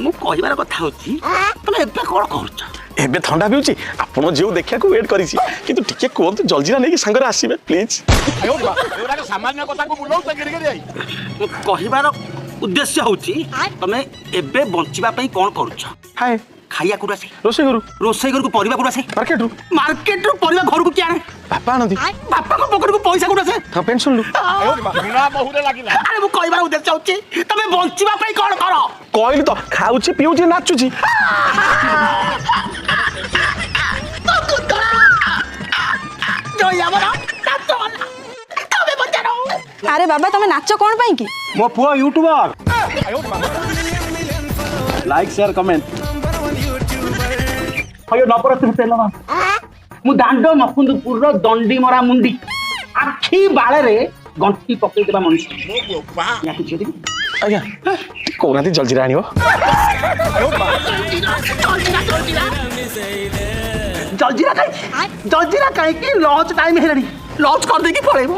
ମୁଁ କହିବାର କଥା ହେଉଛି, ତମେ ଏବେ କ'ଣ କରୁଛ? ଏବେ ଥଣ୍ଡା ପିଉଛି, ଆପଣ ଝିଅକୁ ଦେଖିବାକୁ ୱେଟ୍ କରିଛି। କିନ୍ତୁ ଟିକେ କୁହନ୍ତୁ, ଜଲଜିରା ନେଇକି ସାଙ୍ଗରେ ଆସିବେ ପ୍ଲିଜ୍। ସାମାନ୍ୟ କଥାକୁ ବୁଲଉଛ ଗିରି ଗିରି। ମୁଁ କହିବାର ଉଦ୍ଦେଶ୍ୟ ହେଉଛି, ତମେ ଏବେ ବଞ୍ଚିବା ପାଇଁ କ'ଣ କରୁଛ? ହାଏ। ଖାଇବା କୋଉଠୁ ଆସେ? ରୋଷେଇ ଘରୁ। ରୋଷେଇ ଘରକୁ ପରିବା କୋଉଠୁ ଆସେ? ମାର୍କେଟରୁ। ମାର୍କେଟରୁ ପରିବା ଘରକୁ କିଏ ଆଣେ? ବାପା ଆଣନ୍ତି। ବାପାଙ୍କ ପକେଟକୁ ପଇସା କୋଉଠୁ ଆସେ? ତାଙ୍କ ପେନସନରୁ। ଲୁଣା ମହୁରେ ଲାଗିଲା। ଆରେ, ମୁଁ କହିବାର ଉଦ୍ଦେଶ୍ୟ ହେଉଛି, ତମେ ବଞ୍ଚିବା ପାଇଁ କ'ଣ କର? କହିଲି ତ, ଖାଉଛି, ପିଉଛି, ନାଚୁଛି। ଜୟ ଆମର ନାଚବାଲା, ତମେ ପଚାର। ଆରେ ବାବା, ତମେ ନାଚ କଣ ପାଇଁ କି? ମୋ ପୁଅ ୟୁଟ୍ୟୁବର। Like, share, comment. ହଇଓ, ନବରତ୍ନ ତେଲ। ମୁଁ ଦାଣ୍ଡ ମକୁନ୍ଦପୁରର ଦଣ୍ଡି ମରା ମୁଣ୍ଡି, ଆଖି ବାଳରେ ଗଣ୍ଠି ପକେଇଦେବା ମଣିଷ। ୟାକୁ ଝିଅ ଦେବି। ଆଜ୍ଞା, କହୁନାହାନ୍ତି, ଜଲଜିରା ଆଣିବ। ଜଲଜିରା କାହିଁକି? ଜଲଜିରା କାହିଁକି? ଲଞ୍ଚ ଟାଇମ୍ ହେଲାଣି, ଲଞ୍ଚ କରିଦେଇକି ପଳେଇବ।